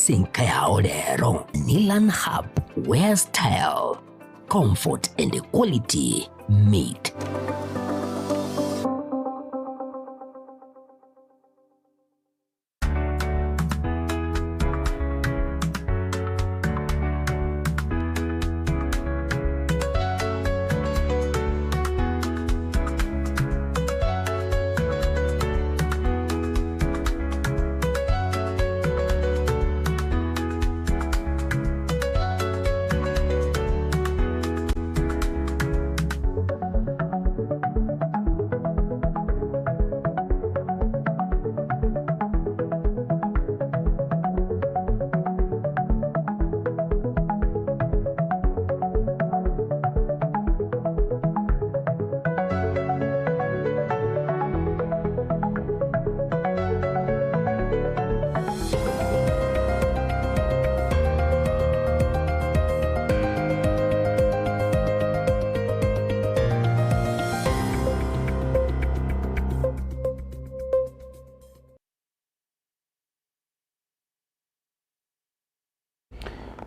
ase enka yao rero. Nilan Hub, where style, comfort and quality meet.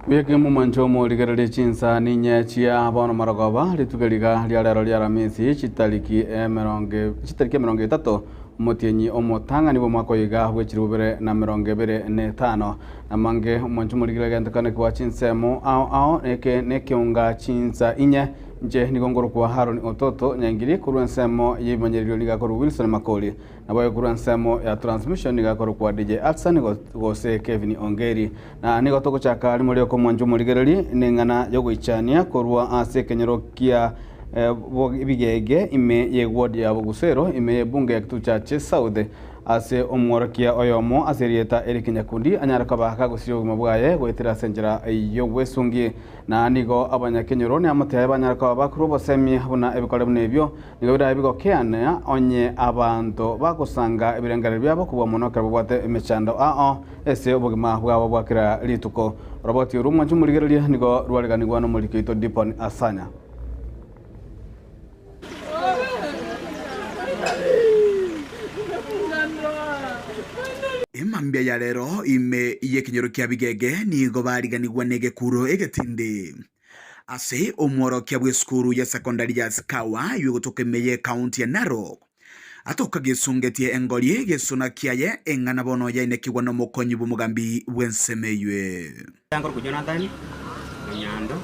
Buya momwanche omorigererie chinsa ninye chia bono marogoba, rituko riga ria rero ria Aramisi chitariki emerongo chitariki emerongo etato omotienyi omotang'ani bw'omwaka oyo iga bw'echiribu bibere na emerongo ebere na etano. Namange omwanche omorigererie egento kane kwa chinsemo ao ao eke nekeunga chinsa inye Inche nigo nkorokwa Haroni Ototo Nyaingiri korwa ensemo y'ebimanyererio nigo akorokwa Wilson Makori. Naboigo korwa ensemo ya transmission nigo akorokwa DJ Atsan gose Kevin Ongeri. Na nigo togochaka rimo rioka omwancho omorigereri neng'ana yogoichania korwa ase ekenyoro kia Bigege ime ye ward ya Bogusero ime ye bunge ya Kitutu Chache South Ase omworokia oyomo ase erieta Eric Nyakundi anyare koba kagosiria obogima bwaye goetera ase enchera y'obwesungi. Na nigo abanyakenyoro neamate yaye banyare koba bakorwa obosemia buna ebikore buna ebio nigo birabe bigokeana onye abanto bagosanga ebirengererio biabo kobua mono ekero babwate emechando ao ase obogima bwabo bwa kera rituko. Oroboti orwo mwanche morigererie nigo rwareganigwa nomoriki oito Dipon Asanya. Emambia ya rero ime y'ekenyoro kia Bigege nigo bariganigwa negekuro egetindi ase omworokia bw'esukuru ya sekondari ya Sikawa eywo egotoka ime y'ekaunti ya Narok atoka gesungetie engori egesona kiaye eng'ana bono yainekigwa nomokonyi bw'omogambi bw'ensemo eywe. Nkorokwa Jonathan Onyando,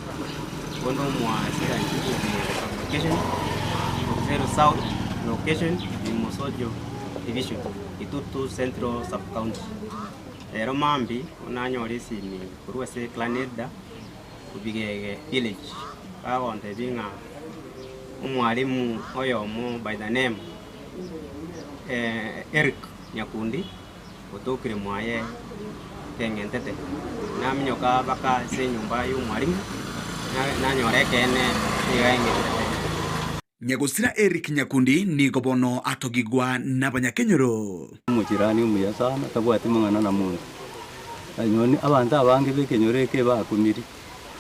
onde omoasiranti bwe sub-location, Luseru South location in Mosocho division, Itutu Central sub-county. Rero mambia nanyora esimi korwa ase clan elder Bigege village, bagontebia ng'a omwalimu oyomo by the name Eric Nyakundi. Otokire mwaye keng'entete, naminyoka baka ase enyomba y'omwalimu, nanyora ekeene nigo eng'entete. Nyagosira Eric Nyakundi nigo bono atogigwa nabanyakenyoro. Omochirani omuya sana, tabwati mang'ana na monto. Nonye abanto abange b'ekenyoro eke bakumiri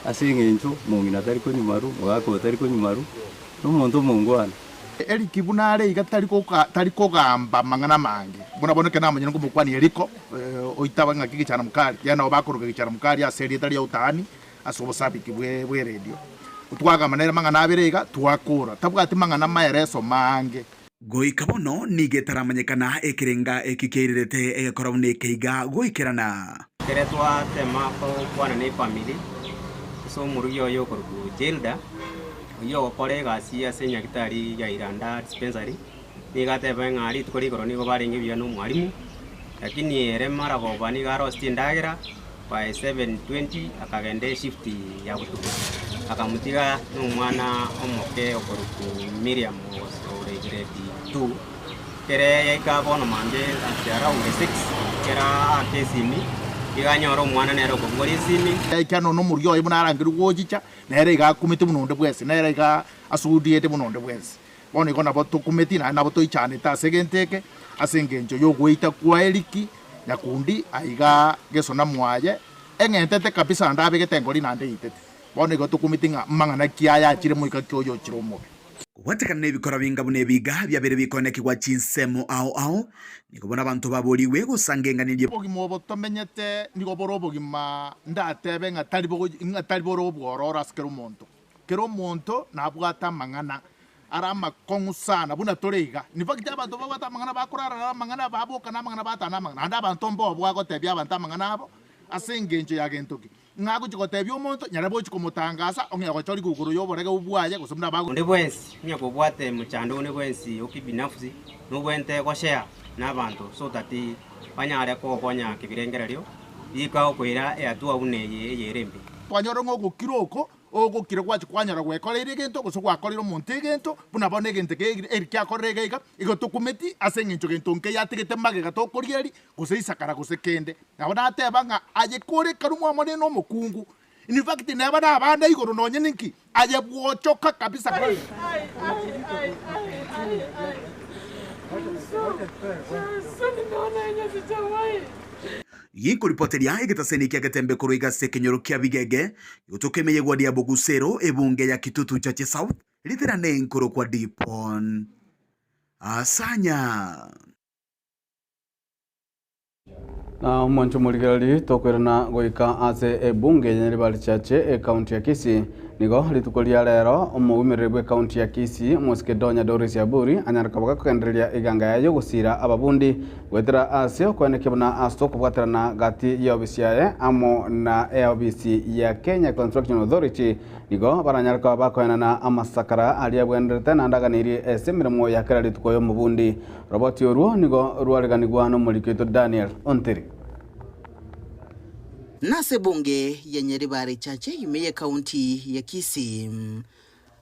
ase eng'encho mong'ina tari konywa maru, mogaka oyo tari konywa maru, na omonto omongwana. Eriki buna are iga tari tari kogamba amang'ana amange. Buna bono ekero namanyire ngomokwania Eriko, oitaba ng'aki gichana mukari, yaani nabo bakoroka gichana mukari ase erieta ria utaani ase obosabiki bwe bw'eredio. Twagamba nere amang'ana abere iga, twakora. Tabwati mang'ana maereso maange. Goika bono nigo etaramanyekana ekerenga eki kiairerete egekora buna eke iga goikerana. Ekere twatema gokwana ne efamiri ase omorugi oye okorokwa Jilda, Oyio ogokora egasi ase enyagitari ya Iranda Dispensary nigo ateba ng'a rituko rigoro nigo barenge buya na omwalimu, lakini ere maragoba nigo arosetie endagera by 7:20 akagenda eshift ya botuko, akamotiga na omwana omoke okorokwa Miriam ore grade two. Ekere yaika bono mambia at around six, ekero aaka esimi, nigo anyora omwana nere okobogoria esimi. Yaika nonya omorugi oye buna arangerwe gochicha, Nere iga akumete buna onde bwensi, nere iga asugudiete buna onde bwensi. Bono igo nabo tokumeti naende nabo toichanete ase egento eke, ase engencho y'ogoita kwa Eriki nyakundi aiga gesona mwaye, eng'entete kabisa naende abegete engori naende eitete. Bono igo tokumeti ng'a mang'ana ki aya achire moika ki oyo ochire omobe. Kobwatekana nebikora binga buna ebiga biabeire bikonekigwa chinsemo ao ao, nigo bono abanto baborigwe gosangenganirie. Obogima obo tomenyete nigo bore obogima ndatebe ng'a tari bogo ng'a tari bore obwororo ase kera omonto. Kera omonto nabwate amang'ana are amakong'u sana buna tore iga. In fact abanto babwate amang'ana bakorara na amang'ana, baboka na amang'ana, batana na amang'ana. Naende abanto mbobe agotebia abanto amang'ana abo ase engencho ya gento ki? Ng'a agochia gotebia omonto, nyarebe ochia komotangasa, ong'ea gochorigwa igoro y'oborege bwaye, gose buna bago. Onde bwensi onye kobwate mochando onde bwensi o kibinafsi nobwente goshare nabanto so that banyare kogokonya kebirengererio rika okoira ehatua buna eye eyere embe. Twanyora ng'a ogokira oko ogokira gwachia kwanyora gwekoreire egento, gose gwakorire omonto egento, buna bono egento eke eri kiakorire iga iga, igo tokumeti ase eng'encho gento nkeiyo atigete magega tokorigereria, gose isakara gose kende. Nabo nateba ng'a aye kore ekarumwa amo nere nomokungu, in fact neba nabande igoro nonye ninki, aye bwochoka kabisa. Ginkoripoteria egetaseni kia Getembe korwa iga ase ekenyoro kia Bigege, gotoka emeyegwa dia Bogusero, ebunge ya Kitutu Chache South, riterane nkorokwa Dipon Asanya. Na omwancho omorigereri tokoirana goika ase ebunge ya Nyaribari Chache ekaunti ya Kisii. Nigo rituko ria rero omoumereri bw'ekaunti ya Kisii omosike Donya Doris Aburi anyare koba gakogendereria eganga yaye y'ogosira ababundi goetera ase okoenekia buna ase okobwaterana gati y'eofisi yaye amo na eofisi ya Kenya Construction Authority nigo baranyare koba bakoenana amasakara aria abwenerete naende aganeirie ase emeremo ya kera rituko y'omobundi. Roboti orwo nigo rwareganigwa nomoriki oito Daniel Ontiri. Nase ebunge ya Nyaribari Chache ime y'ekaunti ya Kisii.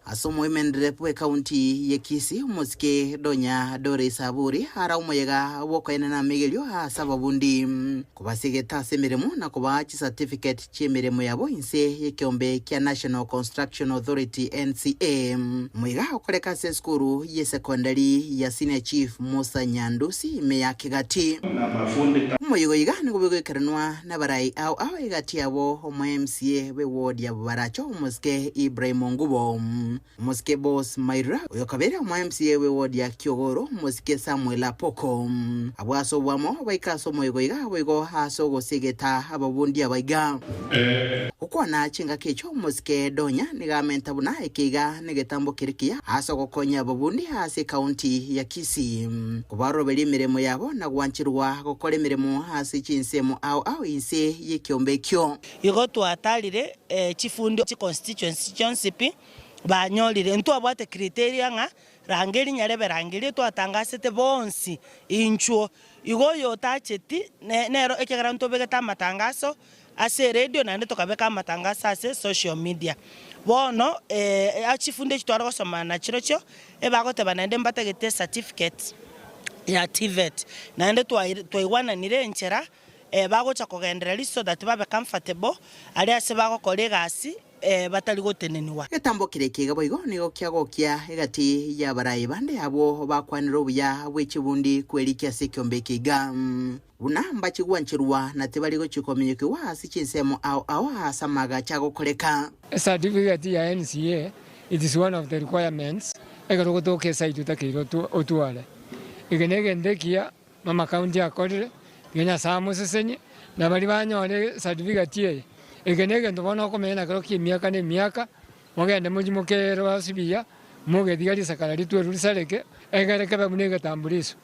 Ase omoimenere bw'ekaunti ya Kisii omosike Donya Doris Aburi ara omoyega bw'okoenena amaigerio ase ababundi kobasegeta ase emeremo na kobaa chicertificate chi'emeremo yabo inse y'ekeombe kia National Construction Authority, NCA. Moiga okoreka ase esukuru y'esekondari ya Senior Chief Musa Nyandusi ime ya Kigati. Omoyega oiga nigo bwegoikeranwa nabarai ao ao egati yabo omo MCA bwe ward ya Bobaracho omosike Ibrahim Ongubo. Omosike Boss Mairura, oyo kabere omo MCA bwe ward ya Kiogoro, omosike Samuel Apoko. Abwo ase oboamo baika ase omoyega oiga boigo ase ogosegeta ababundi aba iga. Gokwana chingaki echio omosike Donya nigo amenta buna eke iga negetambo kere kiya ase ogokonya ababundi ase ekaunti ya Kisii kobaroberia emeremo yabo na gwancherwa gokora emeremo ase chinsemo ao ao inse y'ekiombe ekio. Igo twatarire chifundi chiconstituency chionsi pi, banyorire. Ntwabwate criteria ng'a rangeri nyarebe rangerie twatangasete bonsi inchuo. Igo oyo otacheti nero ekiagera ntobegete amatangaso ase eredio naende tokabeka amatangaso ase social media. Bono chifundi echi tware gosoma nachirochio ebagoteba naende mbatagete ecertificate ya TVET. Naende twaigwananire enchera bagocha kogendereria so that babe comfortable aria ase bagokora egasi batari gotenenigwa. Egetambo keria ekiga boigo nigo kiagokia egati y'abarai bande abwo bakwanire obuya bwe chibundi kwerikia ase ekiombe eke iga, buna mbache gwancherwa na tibari gochia kominyokigwa ase chinsemo ao ao aase amaagacho agokoreka. Certificate ya NCA it is one of the requirements ekero ogotoka esite otakeire otware. Eke negento ekiya Mama County akorire, tiga Nyasae amosesenie, na baria banyore certificate eye, eke negento bono okomenya nakero kia emiaka na emiaka, mogende mochie mokerwa ase buya, mogetiga risakara ritwerwe risareke, egere kebe buna egetambuliso.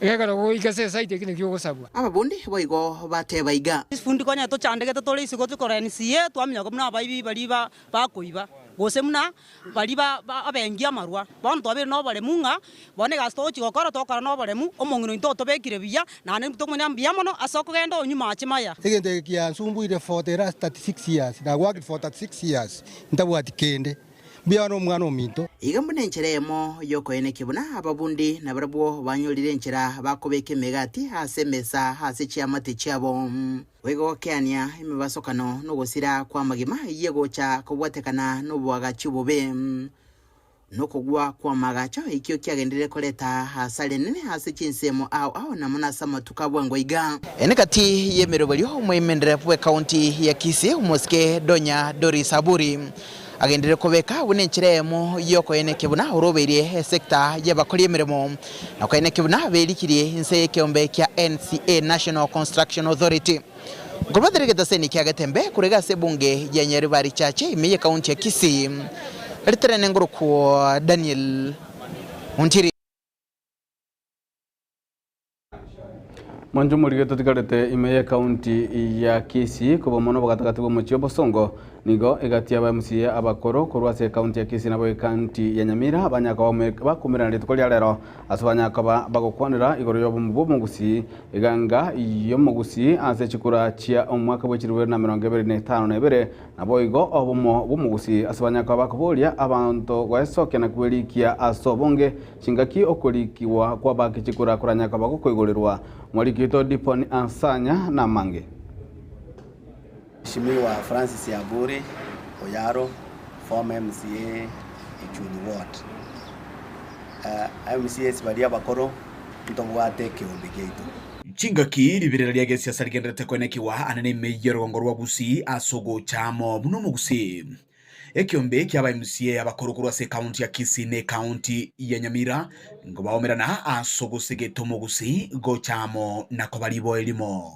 Ekero goika ase esite eki nakio ogosabwa. Ababundi boigo bateba iga. Chifundi konya tochandegete tore isiko tokora NCA twaminyoka buna abaibi baria bakoiba gose buna baria abengi amarwa. Bono twabeire noboremu ng'a bono egasi togochia gokora togokora noboremu, omong'ina oito otobekire buya, naende tokomanya mbuya mono ase okogenda onywe mache maya. Egento eke kiansumbuire for the last 36 years, na worked for 36 years ntabwati kende, mbuya bono omwana ominto. Iga mbuna enchera eyemo y'okoenekia buna ababundi nabarabwo banyorire enchera bakobeka emegati ase emesa ase chiamate chiabo. Goika gokeania emebasokano nogosira kw'amagima eyio egocha kobwatekana noboagachi obobe. Nokogwa kw'amaagacho ekio kiagenderire koreta hasara enene ase chinsemo ao ao na mono ase amatuko a bwango iga. Ene gati y'emeroberio omoimenere bw'ekaunti ya Kisii omosike Donya Doris Aburi. Agenderere kobeka buna enchera eyemo y'okoenekia buna orobeirie esecta y'abakori emeremo, na koenekia buna berikirie inse y'ekeombe kia NCA, National Construction Authority. Nkobatere egetaseni kia Getembe korwa ase ebunge ya Nyaribari Church ime y'ekaunti ya Kisii, riterene ngorokwo Daniel Ontiri. Mwancho omorige totigarete ime y'ekaunti ya Kisii koba mono bogatagati bw'omochie o Bosongo nigo egati y'aba MCA abakoro korwa ase ekaunti ya Kisii nabo ekaunti ya Nyamira banyaka bakumerana rituko ria rero ase banyaka bagokwanera igoro y'obomo bw'omogusii eganga y'omogusii ase chikura chia omwaka bwa 2025 Naboigo obomo bw'omogusii ase banyakwa bakoboria abanto goesokia na kwerikia ase obonge chingaki okorikigwa kw'abaki chikura koranyakwa gokoigorerwa. Omoriki oito Dipon Ansanya namange. Mheshimiwa Francis Aburi Oyaro, former MCA Ichuni Ward. MCAs baria abakoro ntobwate ekeombe giaito. Chingaki riberera ria gesiasa rigendererete koenekigwa ane neime y'orogongo rwa Gusii ase ogocha amo buna omogusii. Ekeombe kia aba MCA abakoro korwa ase ekaunti ya Kisii na ekaunti ya Nyamira nigo baomerana ase ogosegeta omogusii gocha amo na koba riboa erimo.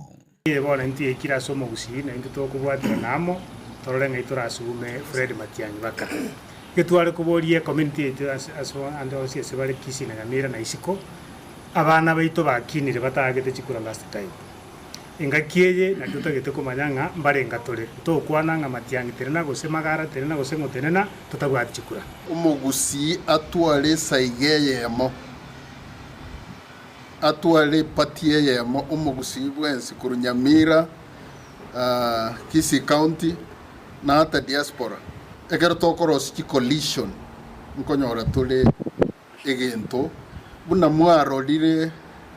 Bono intwe yaikire ase omogusii na intwe tokobwaterana amo torore ng'ai torasugume Fred Matiang'i baka. Getware koboria ecommunity yaito ase ande onsi ase bare Kisii na Nyamira na isiko. Abana baito bakinire bataagete chikura last time. Engaki eye naki totagete komanya ng'a mbarenga tore. Ntokwana ng'a Matiang'i tenena gose Magara tenena gose ng'o tenena totabwati chikura. Omogusii atware esaiga eyemo, atware eparty eyemo, omogusii bwensi korwa Nyamira, Kisii County na ata diaspora. Ekero tokorosia chicoalition nkonyora tore egento, buna mwarorire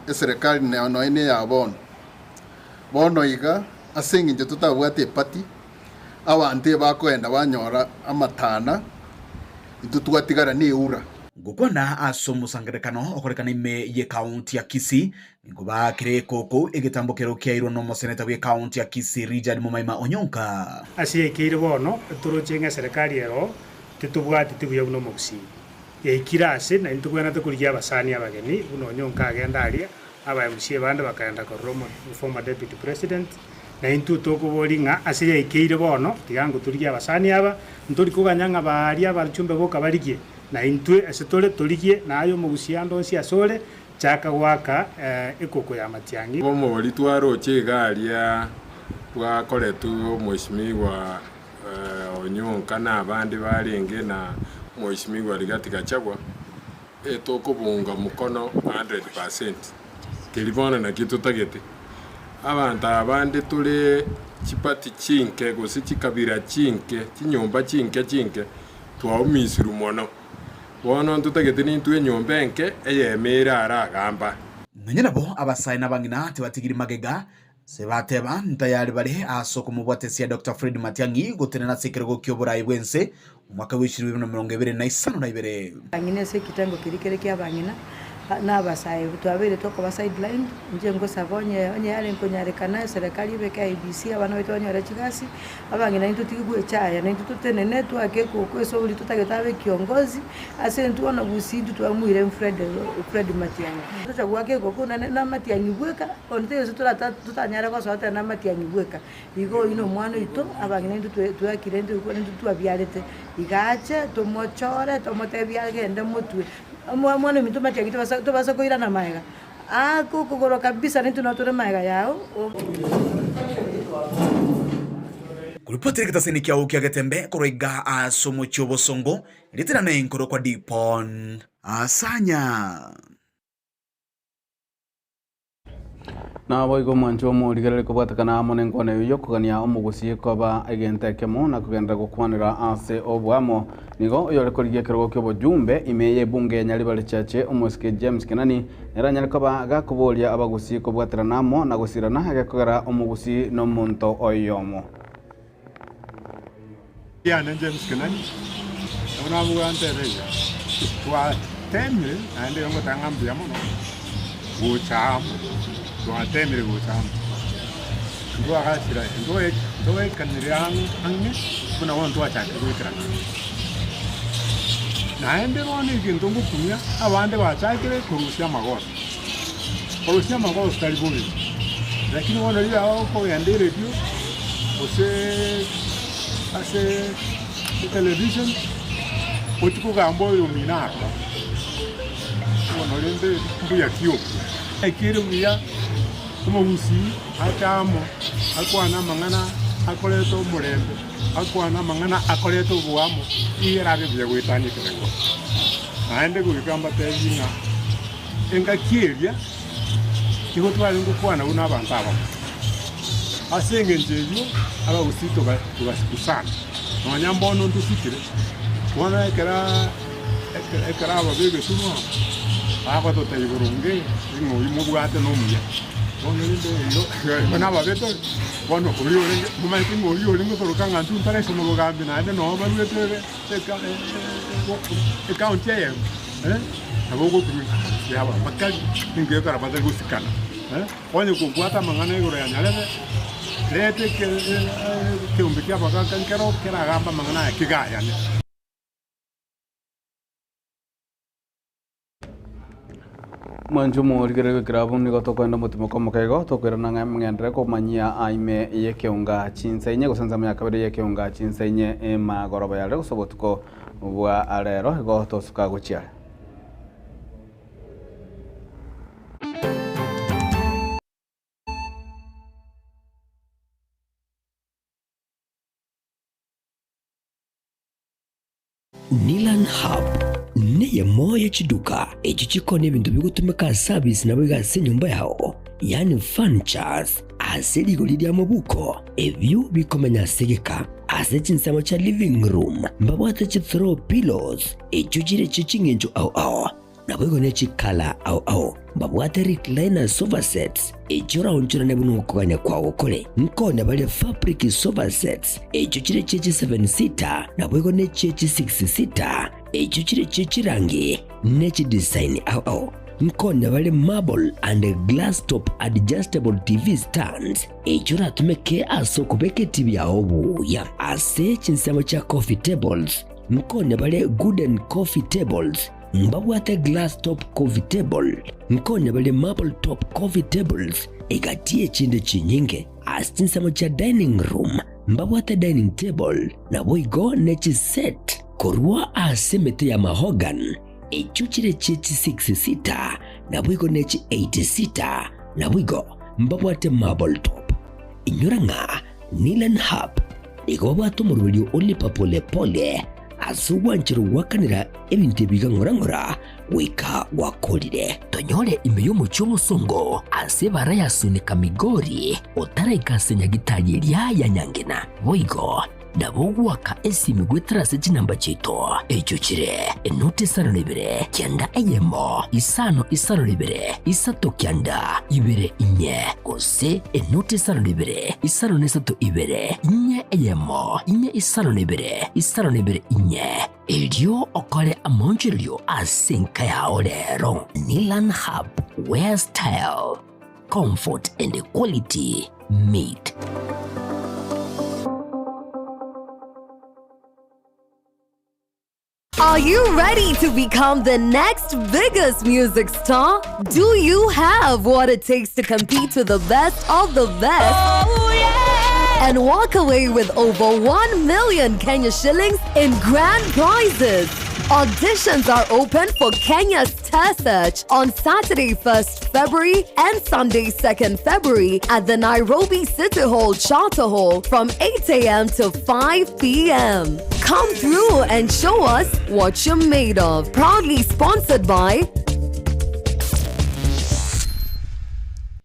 eserekari nonya neya bono. Bono iga, ase engencho totabwate eparty, abanto ebakoenda banyora amatana, intwe twatigara neura. Gokwana ase omosangererekano okorekana ime y'ekaunti ya Kisii, nigo baakire ekoko egetambo kero kiairwe nomoseneta bw'ekaunti ya Kisii Richard Momaima Onyonka. Ase yaikeire bono, toroche ng'a eserekari ero titobwateti buya buna omogusii. Yaikire aase, na intwe togwenerete korigia abasani abageni, buna onyonka agenda aria, aba MCA bande bakaenda korora omo former deputy president, na intwe tokoboria ng'a ase yaikeire bono, tiga ngotorigie abasani aba, ntori koganya ng'a baaria abachumbe boka barigie, na intwe ase tore torigie, na aye omogusia ande onsi ase ore, chaka goaka ekoko ya matiang'i. Omobori twaroche iga aria bwakoretwe omweshimiwa Onyonka na abande barenge na Mheshimiwa Rigathi Gachagua, etokobunga mokono 100%. Keri bono naki totagete. Abanto abande tore chiparty chinke gose chikabira chinke, chinyomba chinke chinke, twaumisirwe mono. Bono ntotagete nintwe enyomba enke eyemo ere aragamba. Nonya nabo abasae na abang'ina tibatigiri magega Ase bateba, Ntayari bare ase okomobwatesia Doctor Fred Matiang'i gotenena ase ekerogo ki'oboraai bw'ense omwaka bw'echiribiri na emerongo ebere na isano na ibere. Abang'ina ase ekitengo keria kere ki'abang'ina, na abasae twabeire tokoba sidelined, inche ngosaba onye onye yare nkonyarekana eserekari ebeke IEBC abana baito banyore chigasi, abang'ina intwe totige goechaya naintwe totenene twake ekoko ase oria totagete abe kiongozi, ase intwe bono gusii intwe twamoire Fred Fred Matiang'i. Tocha goaka ekoko nane na Matiang'i bweka. Onde taiyo ase totanyare gosoa tari namatiang'i bweka. Igo oyio nomwana oito, abang'ina intwe twakire intwe intwe twabiarete. Iga ache tomochore tomotebie agende motwe. Omwana ominto matiang'i tobasa tobasa koirana magega, aake okogoro kabisa naintwe nabo tore magega yao. Koripotera egetaseni kiao kia Getembe korwa iga ase omochie o Bosongo, rietera nenkoro kwa Dipon Asanya. Naboigo omwancho omorigereria kobwatekana amo nenkwana eyio y'okogania omogusii koba egento ekemo na kogenderera gokwanera ase oboamo. Nigo oyore korigia ekerogo ki'obojumbe ime y'ebunge ya Nyaribari Chache omosike James Kenani nere anyare koba gakoboria abagusii kobwaterana amo na gosirana gekogera omogusii nomonto oyomo. Kiane James Kenani, nabo nabua ntebe iga, twatemire naende igo ngoteba ng'a mbuya mono gocha amo, twatemire gocha amo. Ntwagachire ntwaikanire ang'e buna bono twachakire goikerana ang'e. Naende bono egento ngokumia, abande bachakire korusia amagoso. Korusia amagoso tari bobe, lakini bono riria okogenda eredio gose ase etelevision, ochie kogamba oyomino aroro, bono rende mbuya ki okwo? Ekere buya omogusii ache amo akwane amang'ana akoreta omorembe, akwane amang'ana akoreta oboamo, iga erabe buya goetania ekerengo. Naende goika mbatebie ng'a engaki eria nigo twarenge gokwana buna abanto abamo. Ase engencho eyio abagusii togasikwa sana, nonya mbono ntosikire, bono ekero ekero aba b'egetunwa bagototebia boronge ng'a oyio mobwate nomuya, bono rende erio nababe tore, bono oria orenge momanyete ng'a oyio orenge koroka ng'a intwe ntaraisoma bogambi naende noo baruete ekaunti eyemo nabo ogokumia ng'a aba bakari ninki ekero batari gosikana. Onye kobwate amang'ana igoro ya nyarebe, reta ekeombe ki'abagaaka nkero keragambe amang'ana aya kegayane. Mwanche omorigereria bw'ekerabu nigo tokoenda omotimoko omoke igo tokoirana ng'a ng'enderere komanyia ime y'ekeunga chinsa inye gose ensemo ya kabere y'ekeunga chinsa inye emagoroba ya rero gose obotuko bwa rero igo tosuka gochia are. Nilan Hub neyemo ye chiduka echio chikoonia ebinto bigotumeka ase abisi naboigo ase enyomba yao, yaani furnitures, ase rigori ri'amabuko, ebio bikomenya ase egeka. Ase chinsemo chia living room mbabwate chi throw pillows echio chire chie ching'encho ao ao, Naboigo ne chikala ao ao mbabwate recliner sofa sets, echio oraonchorane buna okogania kwao kore. Nkonya bare fabric sofa sets, echio chire chie chi seven seater, naboigo ne chie chi six seater, echio chire chie chirangi ne chidesign ao ao. Nkonya bare marble and glass top adjustable TV stands, echio oratumeke ase okobeka etibi yao buya. Ase chinsemo chia coffee tables, nkonya bare gooden coffee tables, Mbabwate glass top coffee table, nkonya bare marble top coffee tables, egati y'echinde chinyinge. Ase chinsemo chia dining room mbabwate dining table, naboigo ne chiset korwa ase emete ya mahogany, echio chire chie chi six seater, naboigo ne chi eight seater, naboigo mbabwate marble top. Inyora ng'a Nilan Hub nigo babwate omoroberio o lipa pole pole ase ogwancherwa goakanera ebinto ebi iga ng'ora ng'ora goika gwakorire. Tonyore ime y'omochie omosongo ase ebara ya Sunika Migori otaraika ase nyagitari eria ya Nyangena. Boigo nabo ogoaka esimi goetera ase chinamba chiaito echio chire enoti isano na ibere kianda eyemo isano isano na ibere isato kianda ibere inye gose enoti isano na ibere isano na isato ibere inye eyemo inye isano na ibere isano na ibere inye erio okore amaonchorerio ase enka yao rero. Nilan Hub, where style, comfort and quality meet. Are you ready to become the next biggest music star? Do you have what it takes to compete with the best of the best? Oh, yeah! And walk away with over 1 million Kenya shillings in grand prizes. Auditions are open for Kenya's Star Search on Saturday, 1st February and Sunday, 2nd February at the Nairobi City Hall Charter Hall from 8 a.m. to 5 p.m. Come through and show us what you're made of. Proudly sponsored by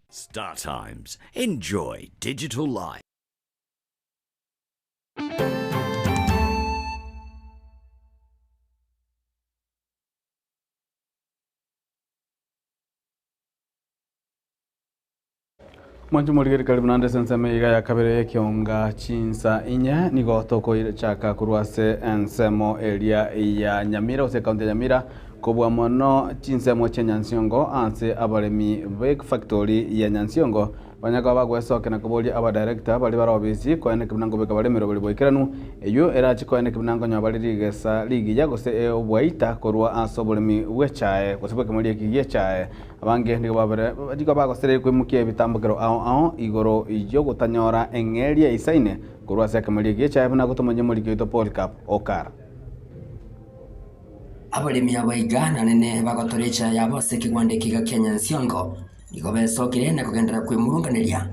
Star Times. Enjoy digital life. Mwanche morigeri karibu naende ase ensemo iga ya kabere y'ekionga chinsa inye nigo tokochaka korwa ase ensemo eria ya Nyamira gose ekaunti ya Nyamira kobua mono chinsemo chia Nyansiongo ase abaremi be factory ya Nyansiongo. Banyare koba bagwesokia na koboria abadirector baria bare obisi koeneki buna nkobeka bare emeroberi boikeranu, eyio erache koeneki buna nkonyoa bare rigesa rigiya gose obwaita korwa ase oboremi bw'echae gose bw'ekemeri eki gi'echae. Abange nigo babere nigo bagosereire koimokia ebitambokero ao ao igoro y'ogotanyora eng'eria eisaine korwa ase ekemeri eki gi'echae buna gotomanya omoriki oito Polycarp Okara. Abaremi abaiga na nene bagotora echae yabo ase ekegwanda ekiga kia Nyansiongo nigo besokire na kogenderera kwemurunganeria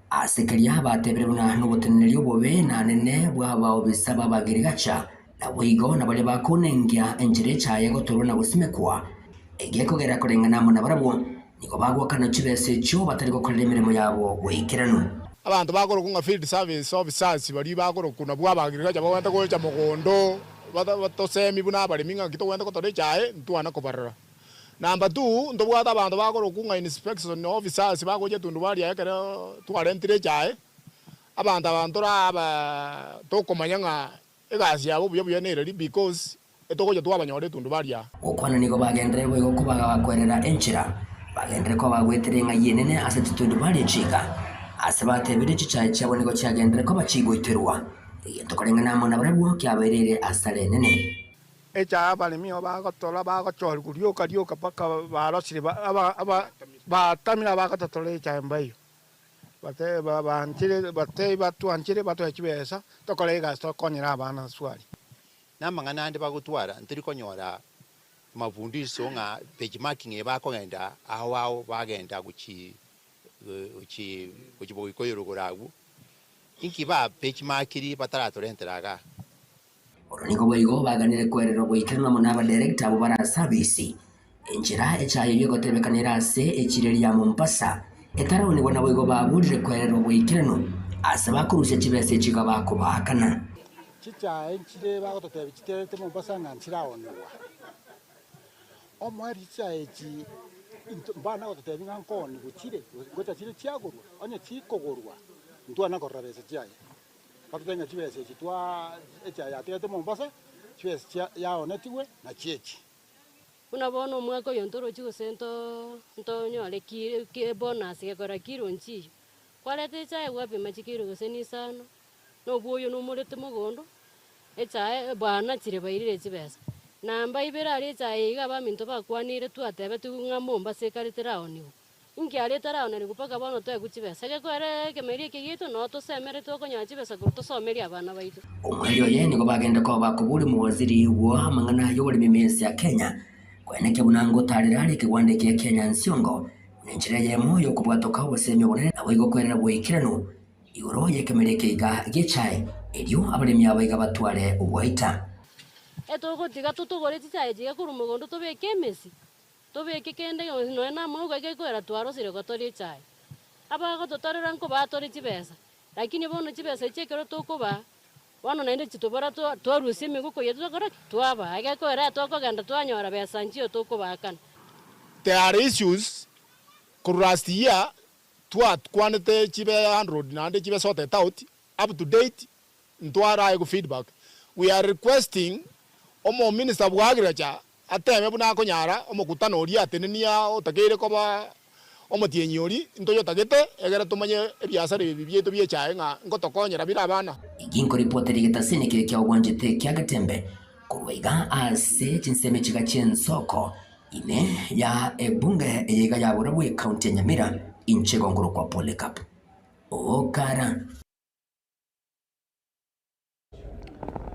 ase keria batebire buna noboteneneri obobe na nene bw'abaobisa b'Abagirigacha, naboigo na baria bakonengia enchera echae egotorwa na gosimekwa, egekogera koreng'ana amo nabarabwo nigo bagoakana chibesa echio batari gokorera emeremo yabo goikeranu. Abanto bakorokwa ng'a field service officers baria bakorokwa nabwo Abagirigacha bagwenerete gocha mogondo batosemi buna abaremi ng'aki togwenerete gotora echae ntwana kobarora. Number two, ntobwate abanto bakorokwa ng'a inspection officers bagocha etundubari aye ekero twarentire echae, abanto aba ntore aba tokomanya ng'a egasi yabo buya buya nereri because etogocha twabanyora etundubari aa. Gokwana nigo bagenderere boigo koba bagakwerera enchera, bagenderere koba bagwetera eng'ai enene ase chitundubari echi iga. Ase batebire chichae chiabo nigo chiagenderere koba chigoiterwa, egento koreng'ana amo nabarabwo kiabaereire asara enene. Echae abaremi nigo bagotora bagochorigwa rioka rioka mpaka barosire batamire abagototora echae mbaiyo. Baanchire batebie batwanchire batoe chibesa tokore egasi tokonyere abana swali. Namang'ana ande bagotwara ntori konyora mafundisho ng'a benchmarking eye bakogenda ao ao bagenda gochi gochi gochi boikoyo rogoro agwo, inki ba benchmarkiri bataratorentera igaa. Oro nigo boigo baganire kwererwa goikeranu amo nabadirector abwo bare ase abisi. Enchera echaye eyio egotebekana ere ase echiro eria ya Mombasa etaraonigwa naboigo baburire kwererwa goikeranu ase bakorusia chibesa echi iga bakobaakana. Chichae nchire bagototebia chiterete Mombasa ng'a nchiraonigwa. Omoerio chichae echi intwe mbana gototebia ng'a nkoonigwa chire, ngocha chire chiagorwa, onye chikogorwa ntwana korora besa chiaye. Batotebia ng'a chibesa echi twa echae yatigete Mombasa, chibesa chia yaonetigwe nachio echi. Buna bono omwaka oyo ntorochi gose nto ntonyore ki ki ebonus gekora kilo nchiyo. Kwareta echae gwapima chikilo gose na isano, na obwoyo nomorete mogondo, echae banachire bairire chibesa. Namba ibere aria echae eye iga abaminto bakwanire twatebetigwe ng'a Mombasa ekare teraoniwa. Inki aria etaraonerigwe mpaka bono toegwe chibesa? Egekoera ekemeeri eke giaito noo tosemerete okonyora chibesa korwa tosomerie abana baito. Omweri oye nigo bagenda koba bakoboria omowaziri bwa amang'ana y'oboremi ime ense ya Kenya koenekia buna ngotarera are ekegwanda ekiya kia Nyansiongo buna enchera eyemo y'okobwatoka obosemi obonene naboigo kwerera boikeranu igoro y'ekemeri eke iga gi'echae erio abaremi aba iga batware oboita. Etogotiga totogore chichae chiga korwa mogondo tobeke emesi, Tobeke kende gionsi nonya namauga gekoera twarosire gotoria echae. Abagototorera nkobatore chibesa, lakini bono chibesa echi ekero tokobaa, bono naende chitobora twarusia emegoko yaito twakora ki? Twabaa. Egekoera twakogenda twanyora besa nchiyo tokobaakana. There are issues korwa last year twakwanete chibe handled naende chibe sorted out, up to date ntwaraegwe feedback. We are requesting omo minister bwa agriculture Ateme buna akonyara omokutano oria atenenia otakeire koba omotienyi oria ntoyotagete, egere tomanye ebiasara ebi biaito bi'echae ng'a ngotokonyera bire abana. Inki nkoripotera egetasini keria kia obwanchete kia Getembe korwa iga ase chinsemo echiga chi'ensoko ime ya ebunge eye iga ya Borabu ekaunti ya Nyamira, inche igo nkorokwa Polycarp Okara.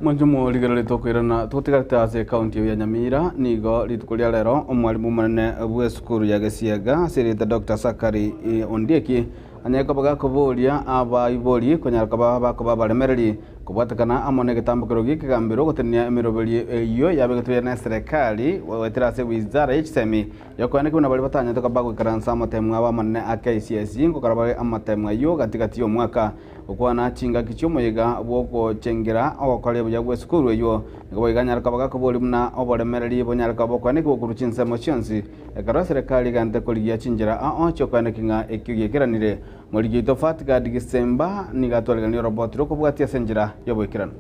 Mwanche morigererie tokoirana totigarete ase ekaunti eye ya Nyamira nigo rituko ria rero omwalimu omonene bw'esukuru ya Gesiega ase erieta Dr. Sakari Ondieki anyare koba gakoboria abaibori konyara koba bakoba abaremereri kobwatekana amo negetambokero gi'ekegambero gotenenia emeroberi eyio yabegetwe na eserekari goetera ase wizara ye chisemi yokoeneki buna baria batanyete koba bagoikaransa amatemu abo amanene a KCSE ngokora bare amatemu ayio gati gati y'omwaka Gokwana chingaki chi'omoyega bw'ogochengera ogokoria buya gw'esukuru eyio, nigo boigo anyare koba gakoboria buna oboremereri bonyare koba bokoenekigwa korwa chinsemo chionsi, ekero eserekari egente korigia chinchera ao chi'okoenekia ng'a ekio giekeranire. Morigi oito Fatgard Gisemba nigo atwareganie oroboti rw'okobwatia ase enchera y'oboikeranu.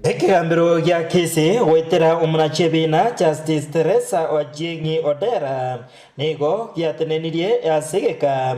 Ekegambero gia Kisii goetera omonachi ebiina Justice Teresa Achieng Odera nigo giatenenirie ase egeka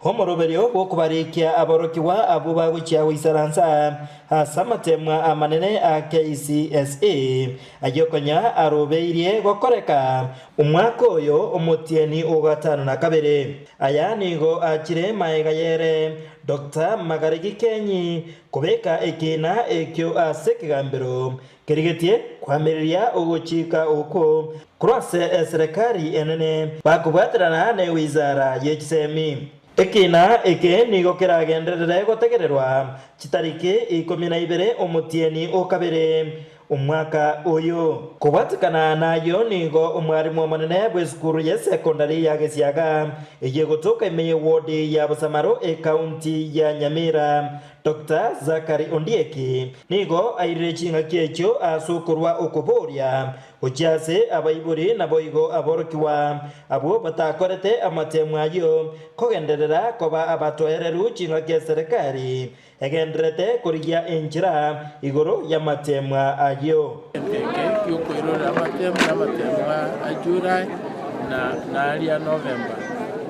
omoroberio bw'okobarikia aborokigwa abwo bagochia goisaransa ase amatemwa amanene a KCSE ayio konya arobeirie gokoreka omwaka oyo omotienyi o gatano na kabere. Aya nigo achire maega yere Doctor Magare Gikenyi Kobeka ekiina ekio ase ekegambero kerigetie koamereria ogochika okwo korwa ase eserekari enene bakobwaterana ne wizara ye chisemi. Ekiina eke nigo keragenderere gotegererwa chitariki ikomi na ibere omotienyi o kabere Omwaka oyo. Kobwatekana nayio nigo omwarimu omonene bw'esukuru y'esekondari ya Gesiaga eyio egotoka ime y'ewodi ya Bosamaro ekaunti ya Nyamira, Doctor Zachary Ondieki nigo airire ching'aki echio ase okorua okoboria gochia ase abaibori naboigo aborokigwa abwo batakorete amatemu ayio kogenderera koba abatoereru ching'aki eserekari Egendererete korigia enchera igoro y'amateemwa ayio. Egento eke gi'okoirorera amatemu namateemwa a July na naria November.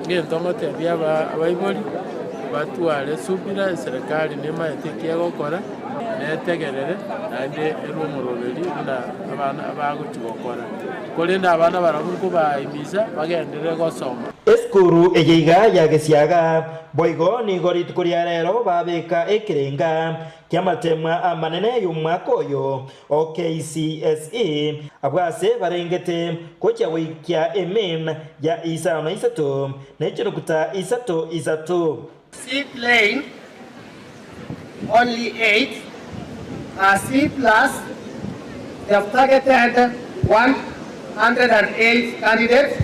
Egento ngotebia abaibori batware subira eserekari nemaete eki egokora netegerere naende erwe omoroberi buna abana bagochi gokora. Korende abana barabwo nkobaimisa bagenderere gosoma. Esukuru eye iga ya Gesiaga boigo nigo rituko ria rero babeka ekerenga ki'amatemwa amanene y'omwaka oyo o KCSE abwo ase barengete gochia goikia emin ya isano na isato ne chinukuta isato isato. C plain only 8 are C plus, they have targeted 108 candidates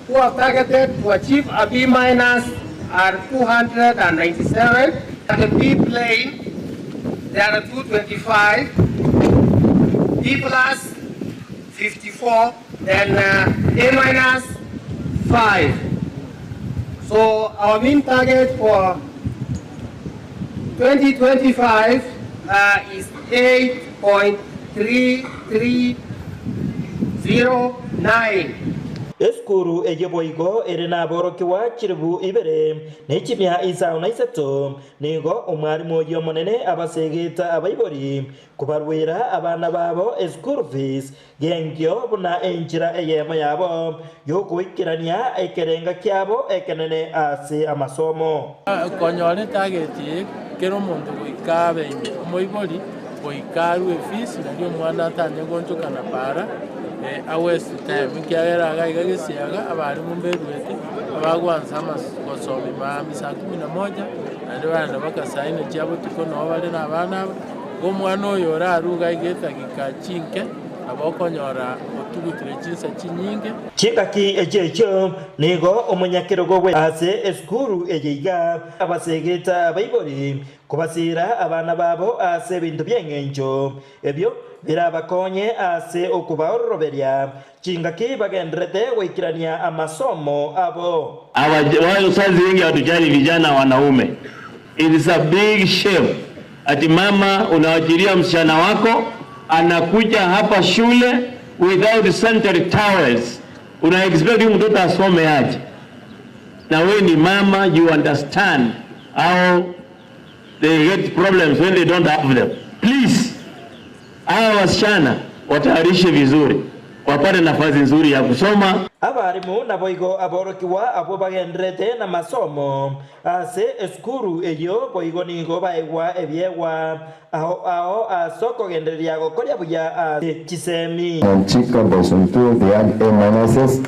who have targeted to achieve a B minus are 297, at the B plain there are 225, B plus 54, then A minus 5. So our mean target for 2025 is 8.3309. Esukuru eyio boigo ere naborokigwa chilifu ibere ne chimia isano na isato. Nigo omwarimu oyio omonene abasegete abaibori kobaruera abana babo eschool fees Genkio buna enchera eyemo yabo y'ogoikerania ekerenga kiabo ekenene ase amasomo. Konyora etageti eye kera omonto goika abe ime omoibori goika arue efees nario omwana atanye goonchoka na para a waste time ekiagera iga iga gesiaga abarimu mberuete abagwansa gosomia maambia saa kumi na moja naende bagenda mpaka saa nne chia botuko nabo bare na abana aba. Igo omwana oyo orarue iga iga edagika chinke, nabo okonyora otugutire chinsa chinyinge. Chingaki echio echio nigo omonyakerogo bwe ase esukuru eye iga abasegete abaibori kobasiira abana babo ase ebinto bi'engencho ebio birabakonye ase okobaororoberia chingaki bagendererete goikerania amasomo abo. Wazazi wengi hawatujali vijana wanaume. It is a big shame ati mama unawachilia msichana wako anakuja hapa shule without sanitary towels. Una expect huyu mtoto asome aje? Na wewe ni mama, you understand how they get problems when they don't have them. Please, hawa wasichana watayarishe vizuri wapate nafasi nzuri ya kusoma. Abarimu naboigo aborokigwa abwo bagendererete namasomo ase esukuru eyio boigo nigo baegwa ebiegwa ao ao ase okogendereria gokoria buya ase chisemi. Chika Boys on Tour, they earned A minuses.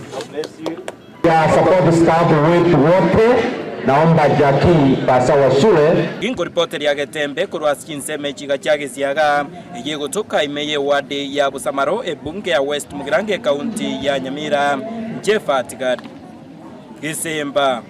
Ya support staff wetu wote, naomba Jackie pasa wa shule. Ginkoripoteria Getembe korwa ase chinsemo echiga chia Gesiaga, eyio egotoka ime y'eward ya Bosamaro, ebunge ya West Mugirango ekaunti ya Nyamira, Jephat Gad Gesemba.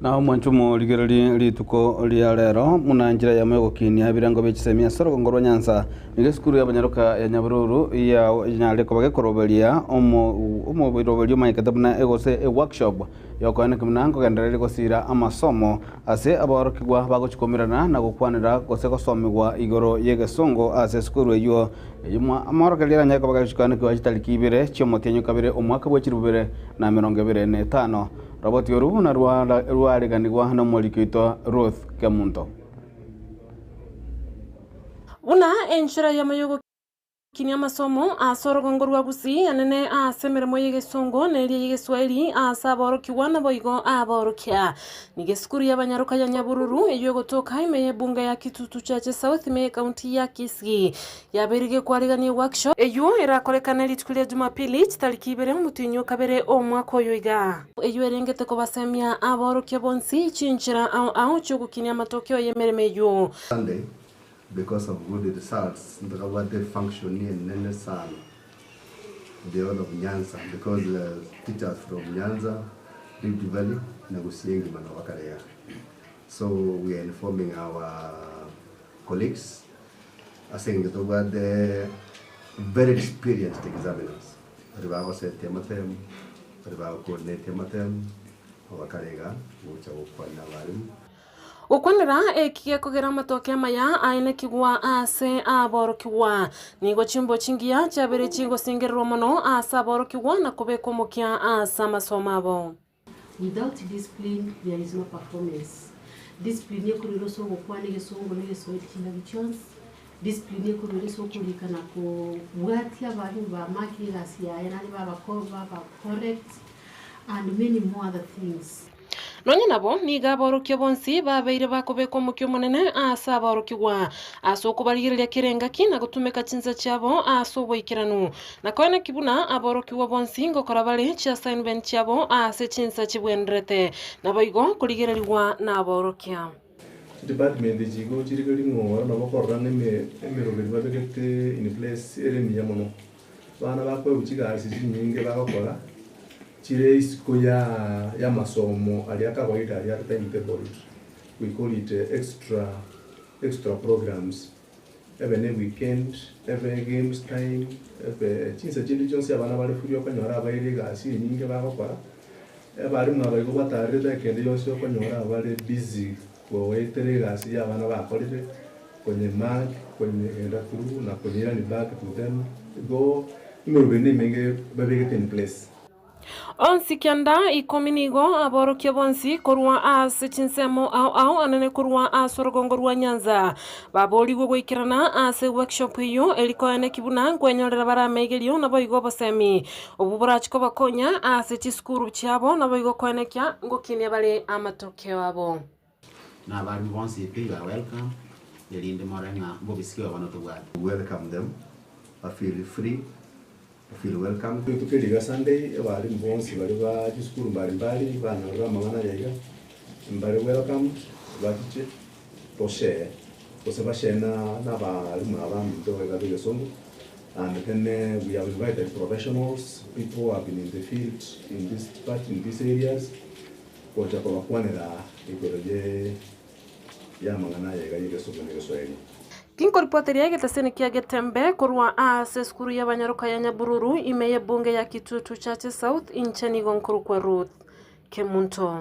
Na omwancho omorigererie rituko ria rero, buna enchera yamo y'ogokinia ebirengo bie chisemi ase orogongo rwa Nyanza, nigo esukuru y'abanyaroka ya Nyabururu yanyare koba gekoroberia omobiroberio omanyekete buna egose eworkshop y'okoeneki buna nkogendereria gosira amasomo ase abaorokigwa bagochikomerana na gokwanera gose gosomigwa igoro y'egesongo ase esukuru eyio. Eyio amaorokererio aranyare koba gegochikoenekigwa chitariki ibere chi'omotienyi o kabere omwaka bwe chilifu bibere na emerongo ebere na etano. Roboti oru buna rwareganigwa nomoriki oito Ruth Kemunto. Buna enchera eyemo y'ogokinia amasomo ase orogongo rwa Gusii anene ase emeremo y'egesongo na eria y'egeswahili ase aborokigwa naboigo aborokia. Nigo esukuru y'abanyaroka ya Nyabururu eyio egotoka ime y'ebunge ya Kitutu Chache South ime y'ecounty ya Kisii Yabeire gekwarigania eworkshop eyio erakorekane rituko ria Jumapili chitariki ibere omotienyi o kabere omwaka oyo iga. Eyio erengete kobasemia aborokia bonsi chinchera ao ao chiogokinia amatokeo y'emeremo eyio. Sunday because of good results ntokabwate function enene sana the whole of Nyanza because teachers from Nyanza, Rift Valley na Gusii engima nabo bakare igaa. So we are informing our colleagues Ase engencho tobwate very experienced examiners, baria bagosetia amatemu, baria bagocoordinate amatemu, abakare iga gocha gokwanera abalimu. Gokwanera eki gekogera amatoke amaya aenekigwa ase aborokigwa. Nigo chimbo chingiya chiabeire chigosingererwa mono ase aborokigwa na kobekwa omokia ase amasomo abo. Without discipline there is no performance. Discipline ekorire ase ogokwana egesongo na egeswahili chingaki chionsi, discipline ekorire ase okorika na kobwatia abalimu bamakire egasi yaye naende babako baba correct and many more other things. Nonya nabo, nigo aborokia bonsi babeire bakobekwa omokia omonene aase aborokigwa, ase okobarigereria kera engaki na gotumeka chinsa chiabo ase oboikeranu. Na koeneki buna aborokigwa bonsi ngokora bare chiassignment chiabo aase chinsa chibwenerete, naboigo korigererigwa naborokia. Chidepartment echi igo chirike ring'o oro nabo okorora ng'a emeroberi babegete in place ere emiya mono. Abana bakoegwa chigasi chinyinge bagokora chire isiko ya y'amasomo aria kawaida aria are timetabled, we call it extra extra programs, ebe ne weekend, ebe games time, ebe chinsa chinde chionsi abana bare free okonyora abaire egasi enyinge bagokora, abalimu aba igo batarire dakika ende yonsi okonyora abare busy goetera egasi ya abana bakorire. Konye mark, konye genda through na konye irani back to them, igo emeroberi nemenge babegete in place. Onsi kianda ikomi nigo aborokia bonsi korwa ase chinsemo ao ao anene korwa ase orogongo rwa Nyanza baborigwe goikerana ase workshop eyio eri koeneki buna nkwenyorera bare amaigerio naboigo obosemi obwo borachi kobakonya ase chisukuru chiabo naboigo koenekia ngokinia bare amatokeo abo. Na abarimu bonsi pi, you are welcome, erinde more ng'a mbobisike obo bono tobwate. We welcome them, ba feel free, ba feel welcome. Rituko eri iga Sunday, abarimu bonsi baria ba chisukuru mbari mbari banyorire amang'ana aya iga, mbare welcomed, bachiche toshare, gose bashare na na abarimu aba baminto iga ba egesongo, and then we have invited professionals, people who have been in the field in this part, in these areas, Gocha kobakwanera igoro ye y'amang'ana aya iga y'egesungu na egeswahili. Tinkoripoteria egeteseni kia Getembe korwa aase esukuru y'abanyaroka ya Nyabururu ime y'ebunge ya Kitutu Chache South inche nigo nkorokwa Ruth Kemunto.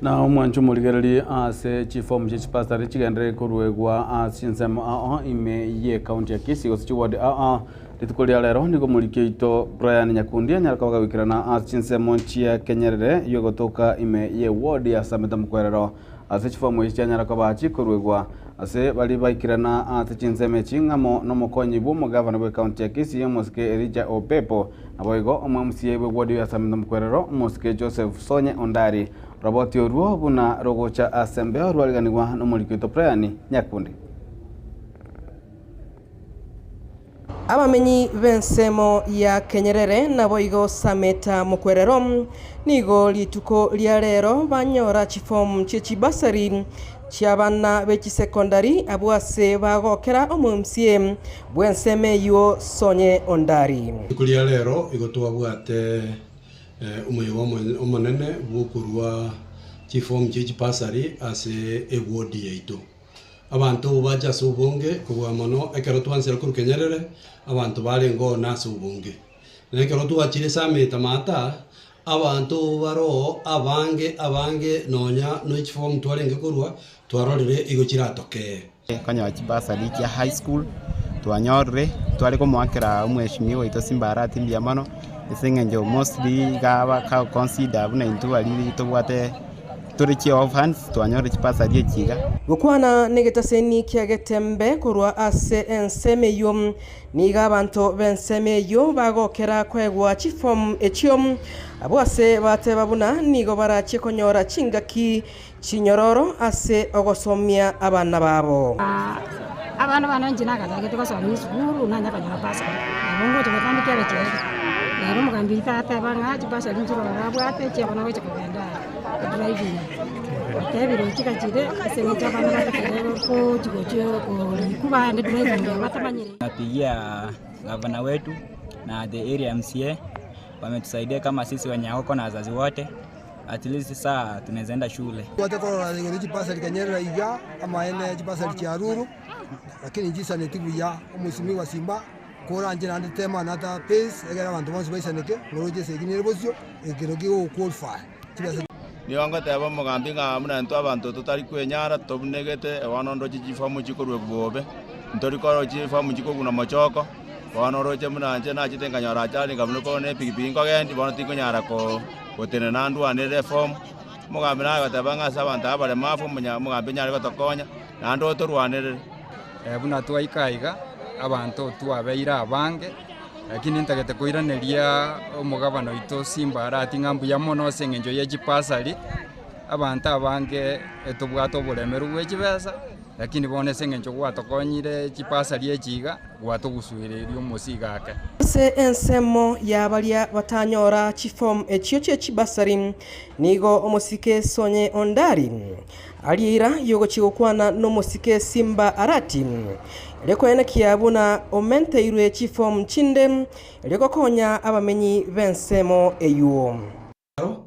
Na omwanche omorigererie ase chifomu chie chipasari chigenderere koruegwa ase chinsemo ao ime y'ekaunti ya Kisii gose chiward ao. Rituko ria rero nigo omoriki oito Brian Nyakundi anyare koba kagoikerana ase chinsemo chia Kenyerere y'ogotoka ime y'eward ya Sameta Mokwerero ase chifomu echi chianyara koba chikoruegwa ase baria baikirana ase chinsemo echi ng'amo nomokonyi bw'omogavana bw'ekaunti ya Kisii omosike Elijah Opepo Naboigo omwamsie bw'egwodi ya Samweli Mokwerero, omosike Joseph Sonye Ondari, roboti orwo buna rogocha ase embeo rwariganigwa nomoriki oito Brian Nyakundi. Abamenyi b'ensemo ya Kenyerere naboigo Sameta Mokwerero nigo rituko ria rero banyora chifomu chie chibasari chi'abana be chisekondari abwo ase bagokera omomsie bw'ensemo eyio Sonye Ondari. Rituko ria rero igo twabwate Omoyega omonene bw'okorua chifomu chie chibasari ase ewodi yaito. Abanto abwo bache ase obonge kobua mono ekero twansire korwa Kenyerere, abanto barenge oo nase obonge. Na ekero twachire ase ameta maata, abanto abwo bare oo abange abange nonya ne chifomu twarenge korwa, twarorire igo chiratokee. Konyora chibasari chia high school twanyorire, tware komoakera omweshimiwa oito Simba Arati mbuya mono, ase eng'encho mostly iga bagoconsider buna intwe baria tobwate tore chi orphans twanyorire chibasari echi iga. Gokwana negetaseni kia Getembe korwa ase ensemo eyio, nigo abanto b'ensemo eyio bagokera koegwa chifomu echio, abwo ase bateba buna nigo barachie konyora chingaki Chinyororo ase ogosomia abana babo. Abana bane inche nagachagete gosoma esukuru nanya konyora bursary, nabo ngocha gotandika ebichera. Nere omogambi oito agateba ng'a chibasari nchire ororo abwate chiabana gocha kogenda driving. Otebire ochika chire ase eng'encho abana batakeire gochi gochia korikwa bagende driving eye batamanyire. Napigia gavana wetu na the area MCA wametusaidia kama sisi wenye hawako na wazazi wote. At least saa tunaweza enda shule. Twate korora igoro chibasari kenyerera iga, amaene chibasari chia Aruru, lakini nchisaneti buya omosimi Simba koranche naende tema another pace egere abanto bonsi baisaneke ng'oroche esegi nere bosio ekero kigoqualify chibesa. Nigo ngoteba omogambi ng'a buna intwe abanto totari kwenyara tobunegete, bono ndoche chifomu chikorwa bobe, ntori korora chifomu chikoguna mochoko. Bono oroche buna inche nachete nkanyora achari nkabuna ne epikipiki nkogendi, bono tinkonyara ko gotenena ndwanere efomu. Omogambi naye agateba ng'a ase abanto aba abaremafu omonya omogambi onyare gotokonya, naende otorwanerere. Buna twaika aiga, abanto twabeire abange, lakini ntagete koiraneria omogabana oito Simba Arati ng'a mbuya mono ase eng'encho ye chibasari, abanto abange etobwate oboremeru bwe chibesa. Lakini bono ase engencho gwatokonyire chibasari echi iga, gwatogusuireirie omosigo ake. Ase ensemo ya baria batanyora chifomu echio chie chibasari, nigo omosike Sonye Ondari arie eira yogochia gokwana nomosike Simba Arati, erio koenekia buna omenteirwe chifomu chinde erio gokonya abamenyi b'ensemo eywo. Aro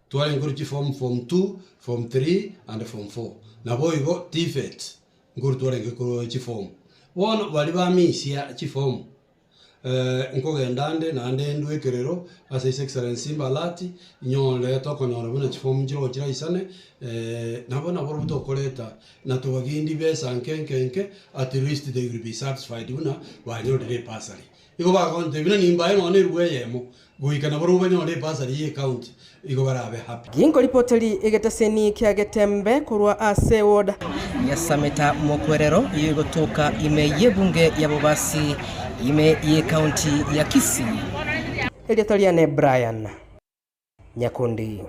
twarenge korwa chiform form 2, form 3 and form 4. Naboigo TVET nkorwa twarenge korwa chiform. Bono baria bamisia chiform nkogenda ande naende ndwe ekerero ase His Excellency Simba Arati, nyore tokonyora buna chiform nchirogo chiraisane, nabo naborobwo tokoreta na tobagindi besa nke nke nke at least they will be satisfied buna banyorire ebursary. Igo bagontebia buna nimbae nonya nerua eyemo, goika nabarobwo banyore ebasari y'ecounty, igo barabe happy. Ginkoripoteri egeteseni kia Getembe korwa ase ward. Yasameta mokwerero eyio egotoka ime y'ebunge ya Bobasi ime y'ecounty ya Kisii. Erieta riane Brian Nyakundi.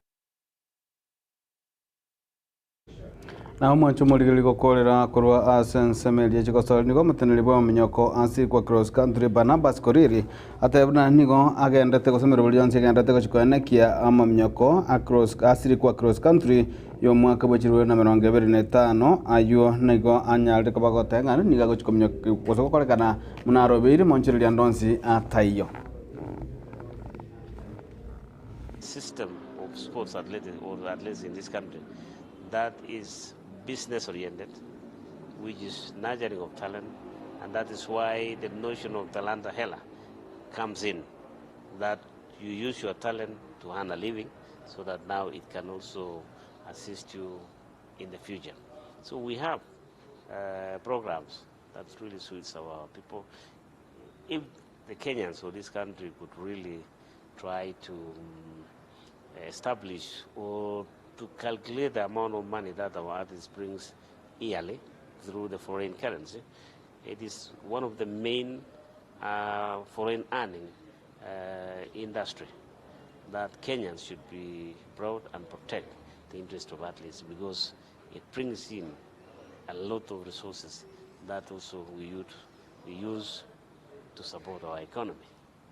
Na omwancho omorigereria gokoorera korwa ase ensemo eria chigosori nigo omoteneneri bw'amaminyoko ase Ikwa Cross Country Barnabas Koriri ateba buna nigo agendete gose emeroberi yonsi egenderete gochia koenekia amaminyoko a cross ase Rikwa Cross Country y'omwaka bwe chirweri na 25 aywo nigo anyarire koba goteba ng'a nigo agochia kominyoka gose gokorekana buna arobeire monchereria ande onsi ataiyo. System of sports athletics or athletes in this country that is business oriented, which is nurturing of talent, and that is why the notion of Talanta Hela comes in, that you use your talent to earn a living so that now it can also assist you in the future. So we have uh, programs that really suits our people. If the Kenyans or this country could really try to um, establish or to calculate the amount of money that our artist brings yearly through the foreign currency, it is one of the main uh, foreign earning uh, industry that Kenyans should be proud and protect the interest of athletes because it brings in a lot of resources that also we use, we use to support our economy.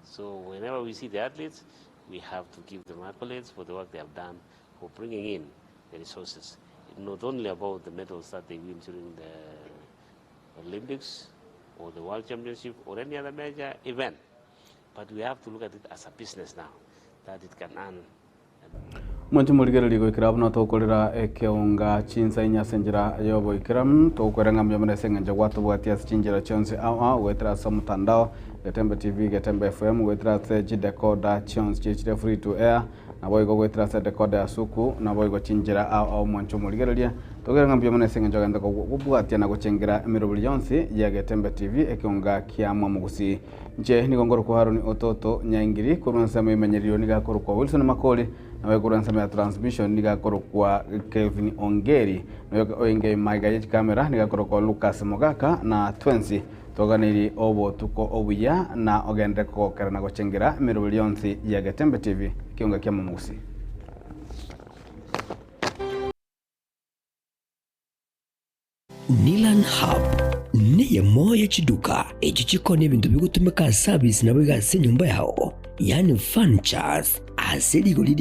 So whenever we see the athletes, we have to give them accolades for the work they have done for bringing in the resources. It's not only about the medals that they win during the Olympics or the World Championship or any other major event, but we have to look at it as a business now. that it can earn. Mwanche morigererie goikera buna tokorera ekeonga chinsa inye ase enchera y'oboikeramu, togokwera ng'a mbuya mono ase eng'encho gwatobwatia ase chinchera chionsi ao ao, goetera ase omotandao, Getembe TV, Getembe FM, goetera ase chidecoder chionsi chiria chire free to air, Naboigo goetera ase dekoda ya suku, naboigo chinchera ao ao mwanche omorigererie. Togere ng'a mbuya mono ase engencho ogente kobwatia na gochengera emeroberi yonsi ya Getembe TV ekeonga kia Mwamogusi. Inche nigo nkorokwa Haroni Ototo Nyaingiri, korwa ensemo y'emenyererio nigo akorokwa Wilson Makori, naboigo korwa ensemo ya transmission nigo akorokwa Kelvin Ongeri, naboigo oinge magega ye chikamera nigo akorokwa Lucas Mogaka na twensi Toganeiri obotuko obuya na ogenderere kogokera na gochengera emeroberi yonsi ya Getembe TV, ekeunga kia Momogusi. Nilan Hub neyemo ye chiduka echio chikoonia ebinto bigotumeka ase service naboigo ase enyomba yao, yaani furnitures, ase rigori ria.